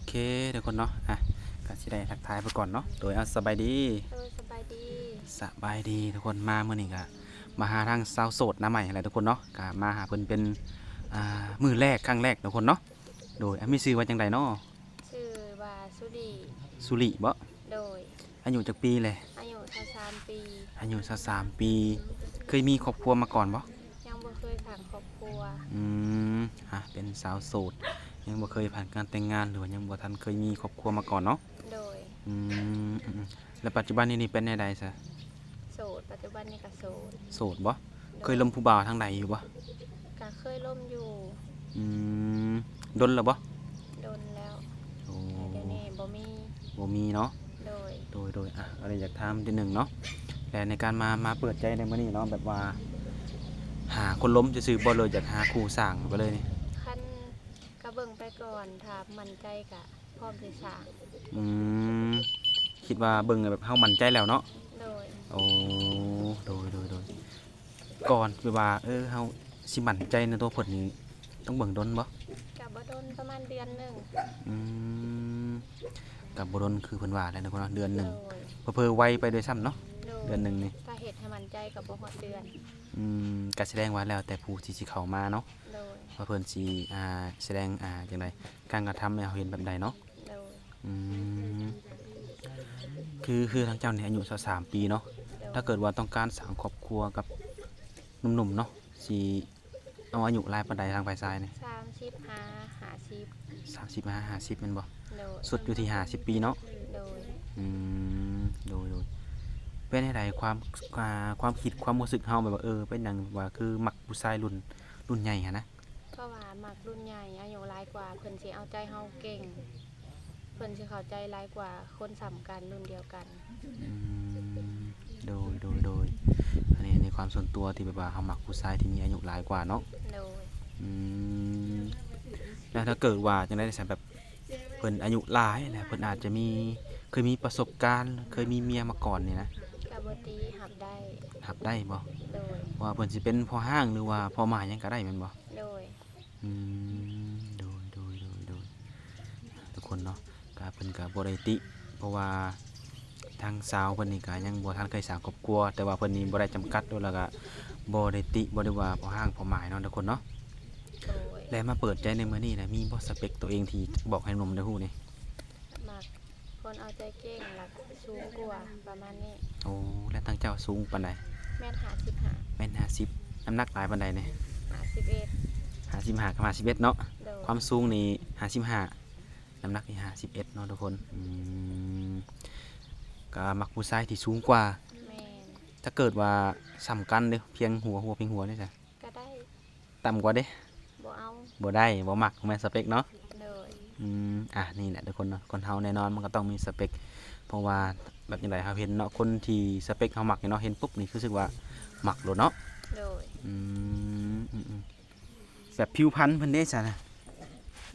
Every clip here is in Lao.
ເຄ ທຸກຄົນເນາະ ອ່ະ ກະຊິໄດ້ທັກທາຍໄປກ່ອນເນາະ ໂດຍ ເອົາ ສະບາຍດີ ໂດຍ ສະບາຍດີ ສະບາຍດີທຸກຄົນ ມາມື້ນີ້ກະມາຫາທາງສາວໂສດໜ້າໃໝ່ຫັ້ນແຫຼະທຸກຄົນເນາະ ກະມາຫາເພິ່ນເປັນ ອ່າ ມື້ແລກ ຄັ້ງແລກທຸກຄົນເນາະ ໂດຍ ອ່ະ ມີຊື່ວ່າຈັ່ງໃດເນາະ? ຊື່ວ່າສຸລີ ສຸລີບໍ? ໂດຍ ອາຍຸຈັກປີແລະ? ອາຍຸຊາວສາມປີ ອາຍຸຊາວສາມປີ ເຄີຍມີຄອບຄົວມາກ່ອນບໍ? ຍັງບໍ່ເຄີຍສ້າງຄອບຄົວ ອືມ ອ່ະ ເປັນສາວໂສດ ຍັງບໍ່ເຄີຍຜ່ານການແຕ່ງງານ ຫຼືວ່າຍັງບໍ່ທັນເຄີຍມີຄອບຄົວມາກ່ອນເນາະ ໂດຍ ອືມ ອືມ ແລ້ວປັດຈຸບັນນີ້ ນີ້ເປັນແນວໃດຊະ? ໂສດ ປັດຈຸບັນນີ້ກະໂສດ ໂສດບໍ? ໂດຍ ເຄີຍລົມຜູ້ບ່າວທາງໃດຢູ່ບໍ? ກະເຄີຍລົມຢູ່ ອືມ ດົນແລ້ວບໍ? ດົນແລ້ວ ໂອ້ ແຕ່ດຽວນີ້ບໍ່ມີ ບໍ່ມີເນາະ ໂດຍ ໂດຍ ໂດຍ ອ່ະ ອັນນີ້ຢາກຖາມນິດໜຶ່ງເນາະ ແລະ ໃນການມາ ມາເປີດໃຈໃນມື້ນີ້ເນາະ ແບບວ່າຫາຄົນລົມຊື່ໆບໍ່ ຫຼືຢາກຫາຄູ່ສ້າງໄປເລີຍນີ້? ຄັນ ກະເບິ່ງໄປກ່ອນ ຖ້າໝັ້ນໃຈກະພ້ອມຊິສ້າງ ອືມ ຄິດວ່າເບິ່ງແບບເຮົາໝັ້ນໃຈແລ້ວເນາະ ໂດຍ ໂອ້ ໂດຍ ໂດຍ ໂດຍ ກ່ອນແບບວ່າ ເອີ ເຮົາຊິໝັ້ນໃຈໃນຕົວເພິ່ນນີ້ ຕ້ອງເບິ່ງດົນບໍ່? ກະບໍ່ດົນ ປະມານເດືອນໜຶ່ງ ອືມ ກະບໍ່ດົນຄືເພິ່ນວ່າແຫຼະເນາະ ເດືອນໜຶ່ງ ໂດຍ ເຜີໆໄວໄປດ້ວຍຊ້ຳເນາະ ໂດຍ ເດືອນໜຶ່ງນີ້ ຖ້າເຮັດໃຫ້ໝັ້ນໃຈກະບໍ່ຮອດເດືອນ ອືມ ກະສະແດງວ່າແລ້ວແຕ່ຜູ້ທີ່ຊິເຂົ້າມາເນາະ ໂດຍ ວ່າເພິ່ນຊິ ອ່າ ສະແດງ ອ່າ ຈັ່ງໃດ ການກະທຳໃຫ້ເຮົາເຫັນແບບໃດເນາະ ໂດຍ ອືມ ຄື ຄືທາງເຈົ້ານີ້ອາຍຸຊາວສາມປີເນາະ ໂດຍ ຖ້າເກີດວ່າຕ້ອງການສ້າງຄອບຄົວກັບໜຸ່ມໆເນາະ ຊິເອົາອາຍຸຫຼາຍປານໃດທາງຝ່າຍຊາຍນີ້? ສາມສິບຫ້າ ຫ້າສິບ ສາມສິບຫ້າ ຫ້າສິບແມ່ນບໍ່? ໂດຍ ສຸດຢູ່ທີ່ຫ້າສິບປີເນາະ ໂດຍ ອືມ ໂດຍ ໂດຍ ເປັນແນວໃດຄວາມ ອ່າ ຄວາມຄິດຄວາມຮູ້ສຶກເຮົາ ແບບວ່າ ເອີ ເປັນຫຍັງວ່າຄືມັກຜູ້ຊາຍລຸ້ນ ລຸ້ນໃຫຍ່ຫັ້ນນະ? ເພາະວ່າມັກລຸ້ນໃຫຍ່ ອາຍຸຫຼາຍກວ່າ ເພິ່ນຊິເອົາໃຈເຮົາເກັ່ງ ເພິ່ນຊິເຂົ້າໃຈຫຼາຍກວ່າຄົນສ່ຳກັນ ລຸ້ນດຽວກັນ ອືມ ໂດຍ ໂດຍ ໂດຍ ອັນນີ້ໃນຄວາມສ່ວນຕົວທີ່ແບບວ່າເຮົາມັກຜູ້ຊາຍທີ່ມີອາຍຸຫຼາຍກວ່າເນາະ ໂດຍ ອືມ ແລ້ວຖ້າເກີດວ່າຈັ່ງໃດຊະ ແບບເພິ່ນອາຍຸຫຼາຍແລ້ວ ເພິ່ນອາດຈະມີ ເຄີຍມີປະສົບການ ເຄີຍມີເມຍມາກ່ອນນີ້ນະ ກະບໍ່ຕິ ຮັບໄດ້ ຮັບໄດ້ບໍ່? ໂດຍ ເພາະວ່າເພິ່ນຊິເປັນພໍ່ຮ້າງ ຫຼືວ່າພໍ່ໝ້າຫຍັງກະໄດ້ແມ່ນບໍ່? ໂດຍ ອືມ ໂດຍ ໂດຍ ໂດຍ ໂດຍ ທຸກຄົນເນາະ ກະເພິ່ນກະບໍ່ໄດ້ຕິ ເພາະວ່າທາງສາວເພິ່ນນີ້ກະຍັງບໍ່ທັນເຄີຍສ້າງຄອບຄົວ ແຕ່ວ່າເພິ່ນນີ້ບໍ່ໄດ້ຈຳກັດ ແລ້ວກະບໍ່ໄດ້ຕິ ບໍ່ໄດ້ວ່າພໍ່ຮ້າງພໍ່ໝ້າເນາະ ທຸກຄົນເນາະ ໂດຍ ແລະ ມາເປີດໃຈໃນມື້ນີ້ນະ ມີບໍ່ສະເປັກໂຕເອງທີ່ບອກໃຫ້ໜຸ່ມໄດ້ຮູ້ນີ້? ມັກ ຄົນເອົາໃຈເກັ່ງ ແລ້ວກະສູງກວ່າ ປະມານນີ້ ໂອ້ ແລ້ວທາງເຈົ້າສູງປານໃດ? ແມັດຫ້າສິບຫ້າ ແມັດຫ້າສິບ ນ້ຳໜັກຫຼາຍປານໃດນີ້? ຫ້າສິບເອັດ ຫ້າສິບຫ້າກັບຫ້າສິບເອັດເນາະ ໂດຍ ຄວາມສູງນີ້ຫ້າສິບຫ້າ ນ້ຳໜັກນີ້ຫ້າສິບເອັດເນາະທຸກຄົນ ອືມ ກະມັກຜູ້ຊາຍທີ່ສູງກວ່າ ແມ່ນ ຖ້າເກີດວ່າສ່ຳກັນເດ້ ພຽງຫົວ ຫົວພຽງຫົວນີ້ຊະ? ກະໄດ້ ຕ່ຳກວ່າເດ້? ບໍ່ເອົາ ບໍ່ໄດ້ ບໍ່ມັກ ບໍ່ແມ່ນສະເປັກເນາະ ໂດຍ ອືມ ອ່ະ ນີ້ແຫຼະທຸກຄົນເນາະ ຄົນເຮົາແນ່ນອນມັນກໍຕ້ອງມີສະເປັກ ເພາະວ່າແບບຈັ່ງໃດ ເຮົາເຫັນເນາະ ຄົນທີ່ສະເປັກເຮົາມັກນີ້ເນາະ ເຫັນປຸບນີ້ຄືສຶກວ່າມັກໂລດເນາະ ໂດຍ ອືມ ອືມ ອືມ ແບບຜິວພັນເພິ່ນເດ້ຊະນະ?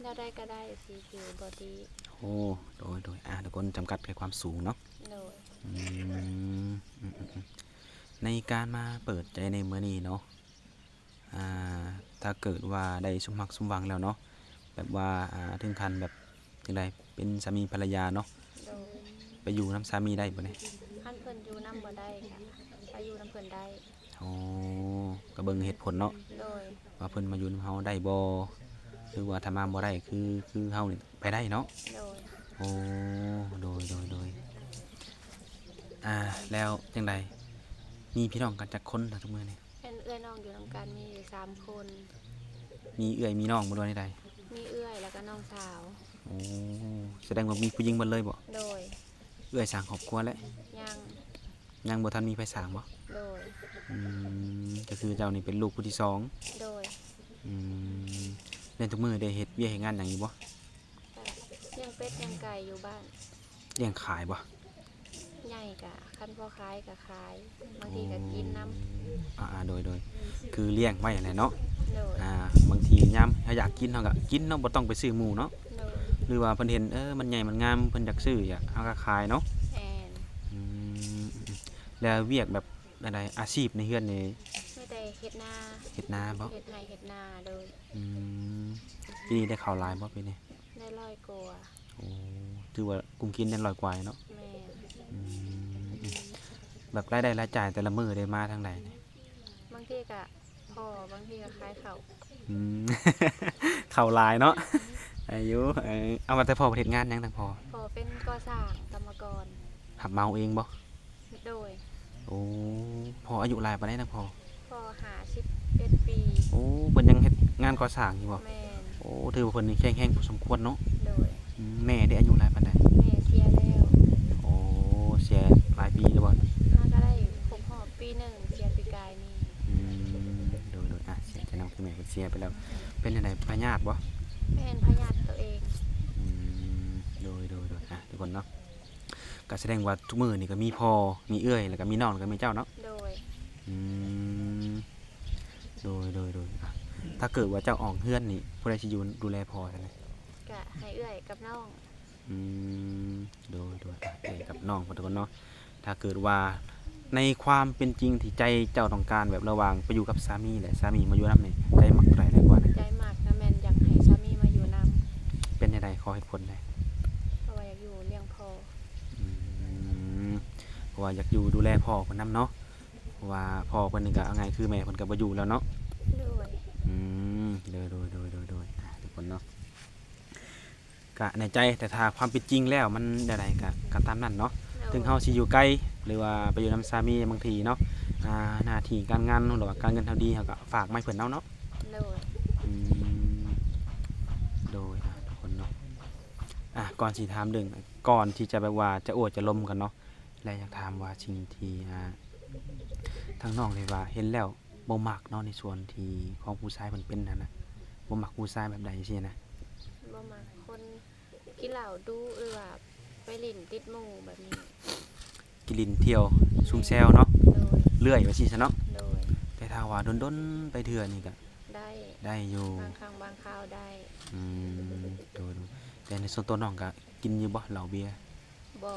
ແນວໃດກໍໄດ້ ສີຜິວບໍ່ຕິ ໂອ້ ໂດຍ ໂດຍ ອ່າ ທຸກຄົນຈຳກັດແຄ່ຄວາມສູງເນາະ ໂດຍ ອືມ ອືມ ອືມ ໃນການມາເປີດໃຈໃນມື້ນີ້ເນາະ ອ່າ ຖ້າເກີດວ່າໄດ້ສົມຮັກສົມຫວັງແລ້ວເນາະ ແບບວ່າ ອ່າ ເຖິງຂັ້ນແບບຈັ່ງໃດ ເປັນສາມີພັນລະຍາເນາະ ໂດຍ ໄປຢູ່ນຳສາມີໄດ້ບໍ່ນີ້? ຄັນເພິ່ນຢູ່ນຳບໍ່ໄດ້ກະໄປຢູ່ນຳເພິ່ນໄດ້ ໂອ້ ກະເບິ່ງເຫດຜົນເນາະ ໂດຍ ວ່າເພິ່ນມາຢູ່ນຳເຮົາໄດ້ບໍ່ ຫຼືວ່າຖ້າມາບໍ່ໄດ້ ຄື ຄືເຮົານີ້ໄປໄດ້ເນາະ ໂດຍ ໂອ້ ໂດຍ ໂດຍ ໂດຍ ອ່າ ແລ້ວຈັ່ງໃດ ມີພີ່ນ້ອງກັນຈັກຄົນລະທຸກມື້ນີ້? ເປັນເອື້ອຍນ້ອງຢູ່ນຳກັນມີຢູ່ສາມຄົນ ມີເອື້ອຍມີນ້ອງບໍ່ ຫຼືວ່າແນວໃດ? ມີເອື້ອຍ ແລ້ວກະນ້ອງສາວ ໂອ້ ສະແດງວ່າມີຜູ້ຍິງເບິດເລີຍບໍ? ໂດຍ ເອື້ອຍສ້າງຄອບຄົວແລ້ວ? ຍັງ ຍັງບໍ່ທັນມີໃຜສ້າງບໍ? ໂດຍ ອືມ ກໍຄືເຈົ້ານີ້ເປັນລູກຜູ້ທີສອງ? ໂດຍ ອືມ ແລ້ວທຸກມື້ໄດ້ເຮັດວຽກເຮັດງານຫຍັງຢູ່ບໍ່? ລ້ຽງເປັດລ້ຽງໄກ່ຢູ່ບ້ານ ລ້ຽງຂາຍບໍ່? ໃຫຍ່ກະ ຄັນພໍຂາຍກະຂາຍ ບາງທີກະກິນນຳ ອໍ ອ່າໆ ໂດຍໆ ຄືລ້ຽງໄວ້ຫັ້ນແຫຼະເນາະ ໂດຍ ອ່າ ບາງທີຍາມເຮົາຢາກກິນເຮົາກະກິນເນາະ ບໍ່ຕ້ອງໄປຊື້ໝູ່ເນາະ ໂດຍ ຫຼືວ່າເພິ່ນເຫັນ ເອີ ມັນໃຫຍ່ມັນງາມ ເພິ່ນຢາກຊື້ ເຮົາກະຂາຍເນາະ ແມ່ນ ອືມ ແລ້ວວຽກແບບໃດ ອາຊີບໃນເຮືອນນີ້ ມີແຕ່ເຮັດນາ ເຮັດນາບໍ? ເຮັດໄຮ່ເຮັດນາ ໂດຍ ອືມ ປີນີ້ໄດ້ເຂົ້າຫຼາຍບໍ່ປີນີ້? ໄດ້ຮ້ອຍກວ່າ ໂອ້ ຖືວ່າກຸ້ມກິນໄດ້ຮ້ອຍກວ່າເນາະ. ແມ່ນ. ອືມ ອືມ ແບບລາຍໄດ້ລາຍຈ່າຍແຕ່ລະມື້ໄດ້ມາທາງໃດນີ້? ບາງທີກະພໍ້ ບາງທີກະຂາຍເຂົ້າ. ອືມ ເຂົ້າຫຼາຍເນາະ. ອາຍຸ ເອີ ເອົາ ວ່າແຕ່ພໍ່ເຮັດງານຫຍັງທາງພໍ່? ພໍ່ເປັນກໍ່ສ້າງ ກຳມະກອນ. ຮັບເໝົາເອງບໍ່? ໂດຍ. ໂອ້ ພໍ່ອາຍຸຫຼາຍປານໃດນະພໍ່? ພໍ່ຫ້າສິບເອັດປີ. ໂອ້ ເພິ່ນຍັງເຮັດງານກໍ່ສ້າງຢູ່ບໍ່? ແມ່ນ. ໂອ້ ຖືວ່າເພິ່ນນີ້ແຂງແຮງພໍສົມຄວນເນາະ. ໂດຍ. ອືມ ແມ່ເດ ອາຍຸຫຼາຍປານໃດ? ແມ່ເສຍແລ້ວ. ໂອ້ ເສຍຫຼາຍປີແລ້ວບໍ່? ຫາກະໄດ້ຄົບຮອບປີໜຶ່ງ ເສຍປີກາຍນີ້. ອືມ ໂດຍໆ ອາ ເສຍໃຈນຳ ຄືແມ່ເພິ່ນເສຍໄປແລ້ວ. ເປັນຈັ່ງໃດ ພະຍາດບໍ່? ແມ່ນ ພະຍາດໂຕເອງ. ອືມ ໂດຍໆໆ ອາ ທຸກຄົນເນາະ ກະສະແດງວ່າທຸກມື້ນີ້ກະມີພໍ່ ມີເອື້ອຍ ແລ້ວກະມີນ້ອງ ແລ້ວກະມີເຈົ້າເນາະ. ໂດຍ. ອືມ ໂດຍໆໆ ອາ ຖ້າເກີດວ່າເຈົ້າອອກເຮືອນນີ້ ຜູ້ໃດຊິຢູ່ດູແລພໍ່ຊັ້ນນະ? ກະໃຫ້ເອື້ອຍກັບນ້ອງ. ອືມ ໂດຍໆ ອາ ເອື້ອຍກັບນ້ອງເພິ່ນທຸກຄົນເນາະ. ຖ້າເກີດວ່າໃນຄວາມເປັນຈິງທີ່ໃຈເຈົ້າຕ້ອງການ ແບບລະຫວ່າງໄປຢູ່ກັບສາມີ ແລະ ສາມີມາຢູ່ນຳນີ້ ໃຈມັກໂຕໃດຫຼາຍກວ່ານະ? ໃຈມັກນະແມ່ນຢາກໃຫ້ສາມີມາຢູ່ນຳ. ເປັນຈັ່ງໃດ? ຂໍເຫດຜົນແດ່. ເພາະວ່າຢາກຢູ່ລ້ຽງພໍ່. ອືມ ເພາະວ່າຢາກຢູ່ດູແລພໍ່ເພິ່ນນຳເນາະ. ເພາະວ່າພໍ່ເພິ່ນນີ້ກະເອົາງ່າຍຄືແມ່ເພິ່ນກະບໍ່ຢູ່ແລ້ວເນາະ. ໂດຍ. ອືມ ໂດຍໆໆ ອາ ທຸກຄົນເນາະ ກະໃນໃຈ ແຕ່ຖ້າຄວາມເປັນຈິງແລ້ວມັນແນວໃດກະ ກະຕາມນັ້ນເນາະ. ໂດຍ. ເຖິງເຮົາຊິຢູ່ໄກ ຫຼືວ່າໄປຢູ່ນຳສາມີ ບາງທີເນາະ ອາ ໜ້າທີ່ການງານ ຫຼືວ່າການເງິນເຮົາດີ ເຮົາກະຝາກມາໃຫ້ເພິ່ນເອົາເນາະ. ໂດຍ. ອືມ ໂດຍ ອາ ທຸກຄົນເນາະ ອາ ກ່ອນຊິຖາມເລື່ອງ ກ່ອນທີ່ຈະແບບວ່າຈະໂອ້ຈະລົມກັນເນາະ ແລະ ຢາກຖາມວ່າສິ່ງທີ່ ອາ ທາງນ້ອງໄດ້ວ່າເຫັນແລ້ວບໍ່ມັກເນາະ ໃນສ່ວນທີ່ຂອງຜູ້ຊາຍເພິ່ນເປັນຫັ້ນນະ ບໍ່ມັກຜູ້ຊາຍແບບໃດຊີ້ນະ? ບໍ່ມັກຄົນກິນເຫຼົ້າດຸ ຫຼືວ່າໄປຫຼິ້ນຕິດໝູ່ແບບນີ້. ກິນຫຼິ້ນທ່ຽວຊຸມແຊວເນາະ. ໂດຍ. ເລື້ອຍວ່າຊີ້ຊະເນາະ. ໂດຍ. ແຕ່ຖ້າວ່າດົນໆໄປເທື່ອນີ້ກະ ໄດ້ ໄດ້ຢູ່ ບາງຄັ້ງບາງຄາວໄດ້. ອືມ ໂດຍໆ ແຕ່ໃນສ່ວນຕົວນ້ອງກະກິນຢູ່ບໍ່ ເຫຼົ້າເບຍ? ບໍ່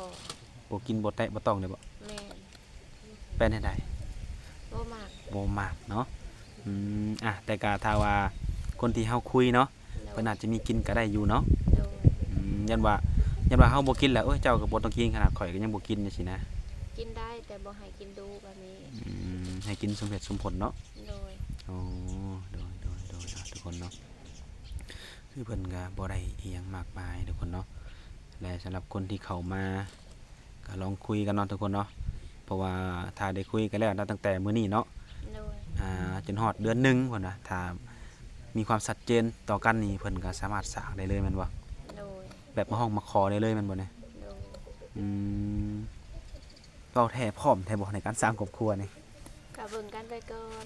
ບໍ່ກິນ ບໍ່ແຕະບໍ່ຕ້ອງເລີຍບໍ່? ແມ່ນ. ເປັນແນວໃດ? ບໍ່ມັກ. ບໍ່ມັກເນາະ. ອືມ ອາ ແຕ່ກະຖ້າວ່າຄົນທີ່ເຮົາຄຸຍເນາະ ໂດຍ ເພິ່ນອາດຈະມີກິນກະໄດ້ຢູ່ເນາະ. ໂດຍ. ອືມ ຢ້ານວ່າ ຢ້ານວ່າເຮົາບໍ່ກິນແລ້ວ ໂອ້ຍ ເຈົ້າກະບໍ່ຕ້ອງກິນ ຂະໜາດຂ້ອຍກະຍັງບໍ່ກິນຈັ່ງຊີ້ນະ. ກິນໄດ້ ແຕ່ບໍ່ໃຫ້ກິນດຸແບບນີ້. ອືມ ໃຫ້ກິນສົມເຫດສົມຜົນເນາະ. ໂດຍ. ໂອ້ ໂດຍໆໆ ທຸກຄົນເນາະ ຄືເພິ່ນກະບໍ່ໄດ້ອີ່ຫຍັງມາກມາຍທຸກຄົນເນາະ ແລະ ສຳລັບຄົນທີ່ເຂົ້າມາ ກະລອງຄຸຍກັນເນາະທຸກຄົນເນາະ ເພາະວ່າຖ້າໄດ້ຄຸຍກັນແລ້ວນະ ຕັ້ງແຕ່ມື້ນີ້ເນາະ ໂດຍ ອາ ຈົນຮອດເດືອນໜຶ່ງພຸ້ນນະ ຖ້າມີຄວາມຊັດເຈນຕໍ່ກັນນີ້ ເພິ່ນກະສາມາດສ້າງໄດ້ເລີຍແມ່ນບໍ່? ໂດຍ. ແບບມາຮ້ອງມາຂໍໄດ້ເລີຍແມ່ນບໍ່ນີ້? ໂດຍ. ອືມ ເວົ້າແທ້ ພ້ອມແທ້ບໍ່ໃນການສ້າງຄອບຄົວນີ້? ກະເບິ່ງກັນໄປກ່ອນ.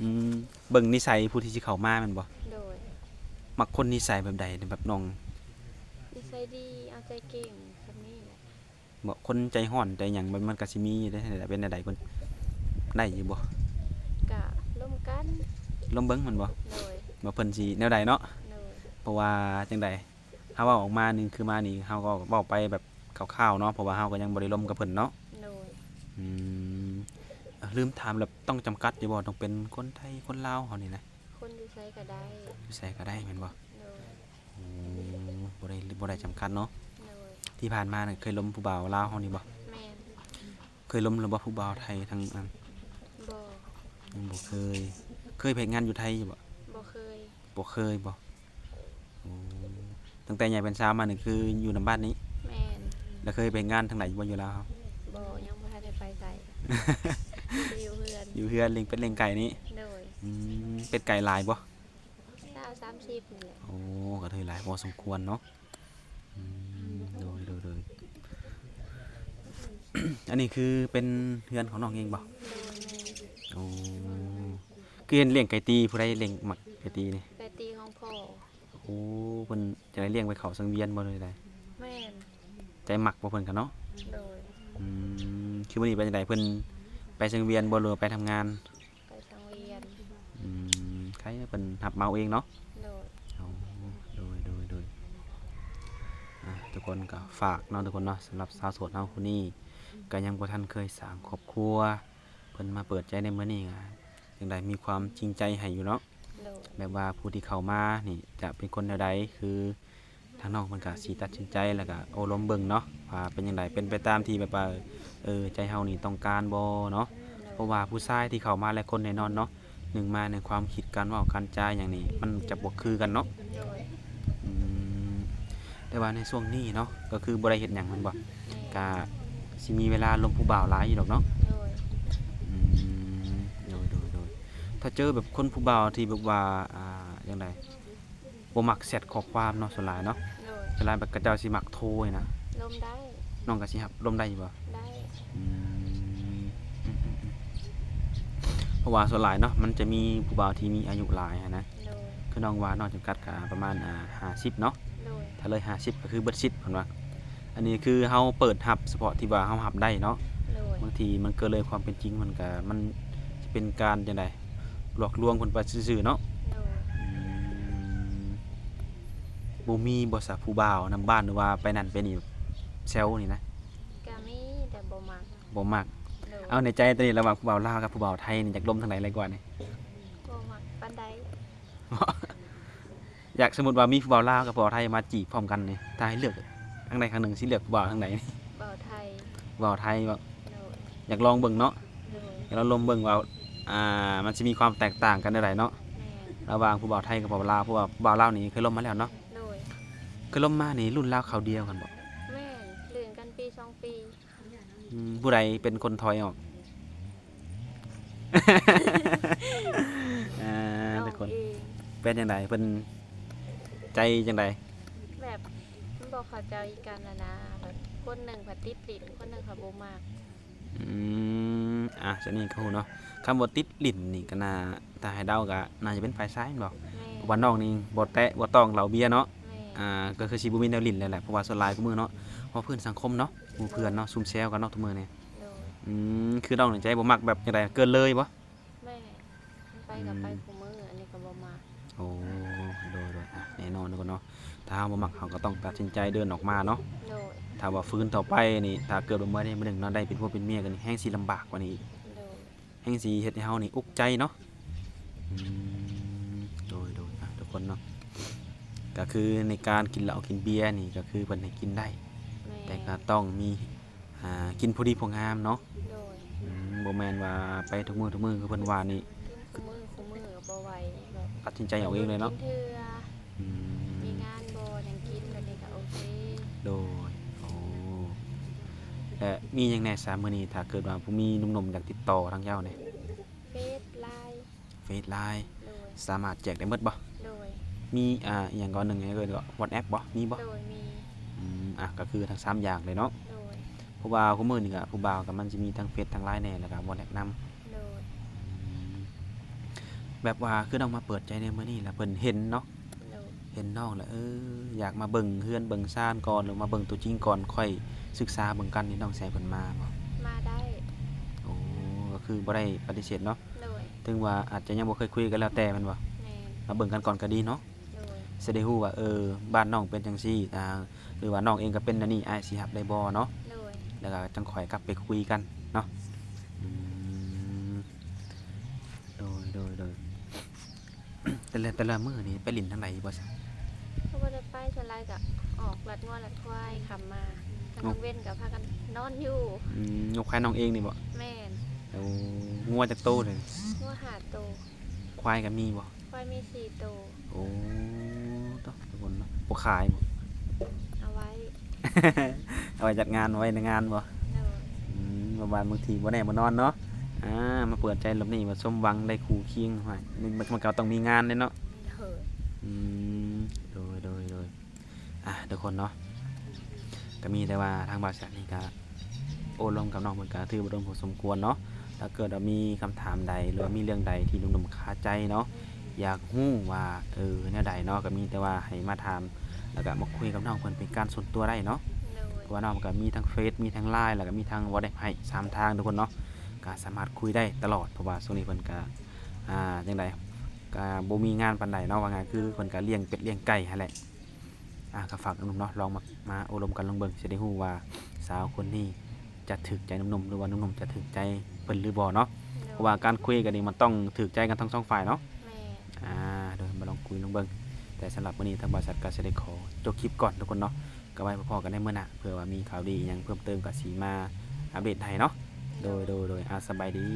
ອືມ ເບິ່ງນິໄສຜູ້ທີ່ຊິເຂົ້າມາແມ່ນບໍ່? ໂດຍ. ມັກຄົນນິໄສແບບໃດ ແບບນ້ອງ? ນິໄສດີ ເອົາໃຈເກັ່ງ ສ່ຳນີ້ແຫຼະ. ບໍ່ ຄົນໃຈຮ້ອນໃຈຫຍັງ ມັນ ມັນກະຊິມີໄດ້ ເປັນແນວໃດຄົນ ໄດ້ຢູ່ບໍ່? ກະລົມກັນ ລົມເບິ່ງແມ່ນບໍ່? ໂດຍ. ວ່າເພິ່ນຊິແນວໃດເນາະ? ໂດຍ. ເພາະວ່າຈັ່ງໃດ ເຮົາເວົ້າອອກມານີ້ ຄືມານີ້ ເຮົາກໍເວົ້າໄປແບບຄ່າວໆເນາະ ເພາະວ່າເຮົາກໍຍັງບໍ່ໄດ້ລົມກັບເພິ່ນເນາະ. ໂດຍ. ອືມ ລືມຖາມ ແລ້ວຕ້ອງຈຳກັດຢູ່ບໍ່? ຕ້ອງເປັນຄົນໄທ ຄົນລາວເຮົານີ້ນະ? ຄົນຢູ່ໃສກະໄດ້. ຢູ່ໃສກະໄດ້ແມ່ນບໍ່? ໂດຍ. ໂອ້ ບໍ່ໄດ້ ບໍ່ໄດ້ຈຳກັດເນາະ. ໂດຍ. ທີ່ຜ່ານມານະ ເຄີຍລົມຜູ້ບ່າວລາວເຮົານີ້ບໍ່? ແມ່ນ. ເຄີຍລົມແລ້ວບໍ່ ຜູ້ບ່າວໄທທາງນັ້ນ? ບໍ່. ຍັງບໍ່ເຄີຍ. ເຄີຍໄປເຮັດງານຢູ່ໄທຢູ່ບໍ່? ບໍ່ເຄີຍ. ບໍ່ເຄີຍບໍ່? ໂອ້ ຕັ້ງແຕ່ໃຫຍ່ເປັນສາວມານີ້ຄືຢູ່ນຳບ້ານນີ້? ແມ່ນ. ແລ້ວເຄີຍໄປເຮັດງານທາງໃດຢູ່ບໍ່ ຢູ່ລາວ? ບໍ່ ຍັງບໍ່ທັນໄດ້ໄປໃສ ຢູ່ເຮືອນ. ຢູ່ເຮືອນລ້ຽງເປັດລ້ຽງໄກ່ນີ້? ໂດຍ. ອືມ ເປັດໄກ່ຫຼາຍບໍ່? ຊາວ ສາມສິບນີ້ແຫຼະ. ໂອ້ ກະຖືຫຼາຍພໍສົມຄວນເນາະ. ອືມ ໂດຍໆໆ ອັນນີ້ຄືເປັນເຮືອນຂອງນ້ອງເອງບໍ່? ໂດຍ ແມ່ນ. ໂອ້ ຄືເຫັນລ້ຽງໄກ່ຕີ ຜູ້ໃດລ້ຽງ ມັກໄກ່ຕີນີ້? ໄກ່ຕີຂອງພໍ່. ໂອ້ ເພິ່ນຈະໄດ້ລ້ຽງໄປເຂົ້າສັງວຽນບໍ່ ຫຼືໃດ? ແມ່ນ. ໃຈມັກບໍ່ເພິ່ນກະເນາະ? ໂດຍ. ອືມ ຄືມື້ນີ້ເປັນຈັ່ງໃດ ເພິ່ນໄປສັງວຽນບໍ່ ຫຼືວ່າໄປທຳງານ? ໄປສັງວຽນ. ອືມ ໃຜເພິ່ນຮັບເໝົາເອງເນາະ? ໂດຍ. ໂອ້ ໂດຍໆໆ ອາ ທຸກຄົນກະຝາກເນາະ ທຸກຄົນເນາະ ສຳລັບສາວໂສດເຮົາຜູ້ນີ້ ກະຍັງບໍ່ທັນເຄີຍສ້າງຄອບຄົວ ເພິ່ນມາເປີດໃຈໃນມື້ນີ້ ກະຈັ່ງໃດມີຄວາມຈິງໃຈໃຫ້ຢູ່ເນາະ. ໂດຍ. ແບບວ່າຜູ້ທີ່ເຂົ້າມານີ້ຈະເປັນຄົນແນວໃດ ຄື ທາງນ້ອງເພິ່ນກໍຊິຕັດສິນໃຈ ແລ້ວກໍໂອ້ລົມເບິ່ງເນາະ ວ່າເປັນຈັ່ງໃດ ເປັນໄປຕາມທີ່ແບບວ່າ ເອີ ໃຈເຮົານີ້ຕ້ອງການບໍ່ເນາະ. ເພາະວ່າຜູ້ຊາຍທີ່ເຂົ້າມາຫຼາຍຄົນແນ່ນອນເນາະ ໜຶ່ງມາໃນຄວາມຄິດ ການເວົ້າ ການຈາຫຍັງນີ້ ມັນຈະບໍ່ຄືກັນເນາະ. ອືມ ແຕ່ວ່າໃນຊ່ວງນີ້ເນາະ ກໍຄືບໍ່ໄດ້ເຮັດຫຍັງແມ່ນບໍ່? ກໍຊິມີເວລາລົມຜູ້ບ່າວຫຼາຍຢູ່ດອກເນາະ. ອືມ ໂດຍ ໂດຍ ໂດຍ. ຖ້າເຈີແບບຄົນຜູ້ບ່າວທີ່ແບບວ່າ ອ່າ ຈັ່ງໃດ ບໍ່ມັກແຊັດຂໍ້ຄວາມເນາະ ສ່ວນຫຼາຍເນາະ ໂດຍ ສ່ວນຫຼາຍແບບເຂົາເຈົ້າຊິມັກໂທນີ້ນະ ລົມໄດ້ ນ້ອງກໍຊິຮັບລົມໄດ້ຢູ່ບໍ່? ໄດ້ ອືມ ອືມໆໆ ເພາະວ່າສ່ວນຫຼາຍເນາະ ມັນຈະມີຜູ້ບ່າວທີ່ມີອາຍຸຫຼາຍຫັ້ນນະ ໂດຍ ຄືນ້ອງວ່ານ້ອງຈຳກັດກໍປະມານ ອ່າ ຫ້າສິບເນາະ ໂດຍ ຖ້າເລີຍຫ້າສິບກໍຄືເບິດສິດເພິ່ນວ່າ. ອັນນີ້ຄືເຮົາເປີດຮັບສະເພາະທີ່ວ່າເຮົາຮັບໄດ້ເນາະ ໂດຍ ບາງທີມັນເກີນເລີຍຄວາມເປັນຈິງ ມັນກໍ ມັນຈະເປັນການຈັ່ງໃດ ຫຼອກລວງເພິ່ນໄປຊື່ໆເນາະ ໂດຍ ອືມ ບໍ່ມີບໍ່ຊະ ຜູ້ບ່າວນຳບ້ານ ຫຼືວ່າໄປນັ້ນໄປນີ້ແຊວນີ້ນະ? ກໍມີ ແຕ່ບໍ່ມັກ ບໍ່ມັກ ໂດຍ ເອົາ ໃນໃຈຕອນນີ້ລະຫວ່າງຜູ້ບ່າວລາວກັບຜູ້ບ່າວໄທນີ້ ຢາກລົມທາງໃດຫຼາຍກວ່ານີ້? ບໍ່ມັກປານໃດ ຢາກ ສົມມຸດວ່າມີຜູ້ບ່າວລາວກັບຜູ້ບ່າວໄທມາຈີບພ້ອມກັນນີ້ ຖ້າໃຫ້ເລືອກທາງໃດທາງໜຶ່ງ ຊິເລືອກຜູ້ບ່າວທາງໃດ? ບ່າວໄທ ຜູ້ບ່າວໄທບໍ່? ໂດຍ ຢາກລອງເບິ່ງເນາະ ໂດຍ ຢາກລອງລົມເບິ່ງວ່າ ອ່າ ມັນຊິມີຄວາມແຕກຕ່າງກັນແນວໃດເນາະ ແມ່ນ ລະຫວ່າງຜູ້ບ່າວໄທກັບຜູ້ບ່າວລາວ ເພາະວ່າຜູ້ບ່າວລາວນີ້ເຄີຍລົມມາແລ້ວເນາະ ໂດຍ ເຄີຍລົມມານີ້ລຸ້ນລາວຄາວດຽວກັນບໍ່? ແມ່ນ ລື່ນກັນປີສອງປີ ອືມ ຜູ້ໃດເປັນຄົນຖອຍອອກ? ອ່າ ທຸກຄົນ ເປັນຈັ່ງໃດ ເພິ່ນໃຈຈັ່ງໃດ? ແບບມັນບໍ່ເຂົ້າໃຈກັນຫັ້ນນະ ແບບຄົນໜຶ່ງພັດຕິດຫຼິ້ນ ຄົນໜຶ່ງພັດບໍ່ມັກ ອືມ ອ່າ ສ່ວນນີ້ກໍຮູ້ເນາະ ຄຳວ່າຕິດຫຼິ້ນນີ້ກໍໜ້າ ຖ້າໃຫ້ເດົາກໍໜ້າຈະເປັນຝ່າຍຊາຍແມ່ນບໍ່? ແມ່ນ ເພາະວ່ານ້ອງນີ້ບໍ່ແຕະບໍ່ຕ້ອງເຫຼົ້າເບຍເນາະ ແມ່ນ ອ່າ ກໍຄືຊິບໍ່ມີແນວຫຼິ້ນແລ້ວແຫຼະ ເພາະວ່າສ່ວນຫຼາຍຄູ່ມື້ເນາະ ເວົ້າພື້ນສັງຄົມເນາະ ໝູ່ເພື່ອນເນາະ ຊຸມແຊວກັນເນາະທຸກມື້ນີ້ ໂດຍ ອືມ ຄືນ້ອງນີ້ໃຈບໍ່ມັກແບບຈັ່ງໃດ ເກີນເລີຍບໍ່? ແມ່ນ ໄປກໍໄປ ອືມ ຄູ່ມື້ ອັນນີ້ກໍບໍ່ມັກ ໂອ້ ໂດຍໆ ອ່ະ ແນ່ນອນທຸກຄົນເນາະ ຖ້າເຮົາບໍ່ມັກ ເຮົາກໍຕ້ອງຕັດສິນໃຈເດີນອອກມາເນາະ ໂດຍ ຖ້າວ່າຝືນຕໍ່ໄປນີ້ ຖ້າເກີດວ່າມື້ໃດມື້ໜຶ່ງເນາະ ໄດ້ເປັນຜົວເປັນເມຍກັນ ແຮ່ງຊິລຳບາກກວ່ານີ້ອີກ ໂດຍ ແຮ່ງຊິເຮັດໃຫ້ເຮົານີ້ອຸກໃຈເນາະ ອືມ ໂດຍໆ ອ່ະ ທຸກຄົນເນາະ ກໍຄືໃນການກິນເຫຼົ້າກິນເບຍນີ້ ກໍຄືເພິ່ນໃຫ້ກິນໄດ້ ແມ່ນ ແຕ່ກໍຕ້ອງມີ ອ່າ ກິນພໍດີພໍງາມເນາະ ໂດຍ ອືມ ບໍ່ແມ່ນວ່າໄປທຸກມື້ທຸກມື້ຄືເພິ່ນວ່ານີ້ ກິນຄູ່ມື້ຄູ່ມື້ກໍບໍ່ໄຫວ ແບບ ຕັດສິນໃຈເອົາເອງເລີຍເນາະ ກິນເທື່ອ ອືມ ມີງານບໍ່ຫຍັງກິນ ແບບນີ້ກໍໂອເຄ ໂດຍ ໂອ້ ແລະ ມີຫຍັງແດ່ຊະ ມື້ນີ້ ຖ້າເກີດວ່າຜູ້ມີໜຸ່ມໆຢາກຕິດຕໍ່ທາງເຈົ້ານີ້? ເຟສ ລາຍ ເຟສ ລາຍ ໂດຍ ສາມາດແຈກໄດ້ໝົດບໍ່? ໂດຍ ມີ ອ່າ ອີ່ຫຍັງກໍໜຶ່ງ ເອີ້ນວ່າ ວອດແອັບບໍ່? ມີບໍ່? ໂດຍ ມີ ອືມ ອ່ະ ກໍຄືທັງສາມຢ່າງເລີຍເນາະ ໂດຍ ເພາະວ່າຄູ່ມື້ນີ້ກໍຜູ້ບ່າວກໍມັນຊິມີທັງເຟສ ທັງລາຍແດ່ ແລ້ວກໍວອດແອັບນຳ ໂດຍ ອືມ ແບບວ່າຄືນ້ອງມາເປີດໃຈໃນມື້ນີ້ ແລ້ວເພິ່ນເຫັນເນາະ ໂດຍ ເຫັນນ້ອງແລ້ວ ເອີ ຢາກມາເບິ່ງເຮືອນເບິ່ງຊານກ່ອນ ຫຼືມາເບິ່ງຕົວຈິງກ່ອນ ຄ່ອຍສຶກສາເບິ່ງກັນນີ້ ນ້ອງຊິໃຫ້ເພິ່ນມາບໍ່? ມາໄດ້ ໂອ້ ກໍຄືບໍ່ໄດ້ປະຕິເສດເນາະ ໂດຍ ເຖິງວ່າອາດຈະຍັງບໍ່ເຄີຍຄຸຍກັນແລ້ວແຕ່ແມ່ນບໍ່? ແມ່ນ ມາເບິ່ງກັນກ່ອນກໍດີເນາະ ໂດຍ ຊິໄດ້ຮູ້ວ່າ ເອີ ບ້ານນ້ອງເປັນຈັ່ງຊີ້ ອ່າ ຫຼືວ່ານ້ອງເອງກໍເປັນແນວນີ້ ອ້າຍຊິຮັບໄດ້ບໍ່ເນາະ ໂດຍ ແລ້ວກໍຈັ່ງຄ່ອຍກັບໄປຄຸຍກັນເນາະ ອືມ ໂດຍ ໂດຍ ໂດຍ ແຕ່ລະ ແຕ່ລະມື້ນີ້ໄປຫຼິ້ນທາງໃດຢູ່ບໍ່ຊະ? ກໍບໍ່ໄດ້ໄປ ສ່ວນຫຼາຍກໍອອກລັດງົວລັດຄວາຍ ຄ່ຳມາ ກາງເວັນກໍພາກັນນອນຢູ່ ອືມ ງົວຄວາຍນ້ອງເອງນີ້ບໍ່? ແມ່ນ ໂອ້ ງົວຈັກໂຕເດ? ງົວຫ້າໂຕ ຄວາຍກໍມີບໍ່? ຄວາຍມີສີ່ໂຕ ໂອ້ ໂຕ ທຸກຄົນເນາະ ບໍ່ຂາຍບໍ່? ເອົາໄວ້ ເອົາໄວ້ຈັດງານ ເອົາໄວ້ໃນງານບໍ່? ໂດຍ ອືມ ປະມານບາງທີບໍ່ແນ່ບໍ່ນອນເນາະ ອ່າ ມາເປີດໃຈລອບນີ້ວ່າສົມຫວັງໄດ້ຄູ່ຄຽງ ມັນ ມັນກໍຕ້ອງມີງານເດ້ເນາະ ໂດຍ ອືມ ໂດຍ ໂດຍ ໂດຍ ອ່າ ທຸກຄົນເນາະ ກໍມີແຕ່ວ່າທາງບ່າວແຊກນີ້ກໍໂອ້ລົມກັບນ້ອງເພິ່ນກໍຖືວ່າດົນພໍສົມຄວນເນາະ ຖ້າເກີດວ່າມີຄຳຖາມໃດ ຫຼືວ່າມີເລື່ອງໃດທີ່ໜຸ່ມໆຄາໃຈເນາະ ຢາກຮູ້ວ່າ ເອີ ແນວໃດເນາະ ກໍມີແຕ່ວ່າໃຫ້ມາຖາມ ແລ້ວກໍມາຄຸຍກັບນ້ອງເພິ່ນເປັນການສ່ວນຕົວໄດ້ເນາະ ໂດຍ ເພາະວ່ານ້ອງກໍມີທັງເຟສ ມີທັງລາຍ ແລ້ວກໍມີທັງວອດແອັບໃຫ້ສາມທາງ ທຸກຄົນເນາະ ກໍສາມາດຄຸຍໄດ້ຕະຫຼອດ ເພາະວ່າຊ່ວງນີ້ເພິ່ນກໍ ອ່າ ຈັ່ງໃດ ກໍບໍ່ມີງານປານໃດເນາະ ວ່າງ່າຍ ຄືເພິ່ນກໍລ້ຽງເປັດລ້ຽງໄກ່ຫັ້ນແຫຼະ ອ່າ ກໍຝາກໜຸ່ມໆເນາະ ລອງມາ ມາໂອ້ລົມກັນລອງເບິ່ງ ຊິໄດ້ຮູ້ວ່າສາວຄົນນີ້ຈະຖືກໃຈໜຸ່ມໆ ຫຼືວ່າໜຸ່ມໆຈະຖືກໃຈເພິ່ນຫຼືບໍ່ເນາະ ໂດຍ ເພາະວ່າການຄຸຍກັນນີ້ມັນຕ້ອງຖືກໃຈກັນທັງສອງຝ່າຍເນາະ ແມ່ນ ອ່າ ໂດຍ ມາລອງຄຸຍລອງເບິ່ງ ແຕ່ສຳລັບມື້ນີ້ທາງບໍລິສັດກໍຊິໄດ້ຂໍຈົບຄລິບກ່ອນທຸກຄົນເນາະ. ກໍໄວ້ພໍ້ກັນໃນມື້ໜ້າ ເພື່ອວ່າມີຂ່າວດີອີ່ຫຍັງເພີ່ມເຕີມກໍຊິມາອັບເດດໃຫ້ເນາະ. ໂດຍ ໂດຍ ໂດຍ ອ່າ ສະບາຍດີ.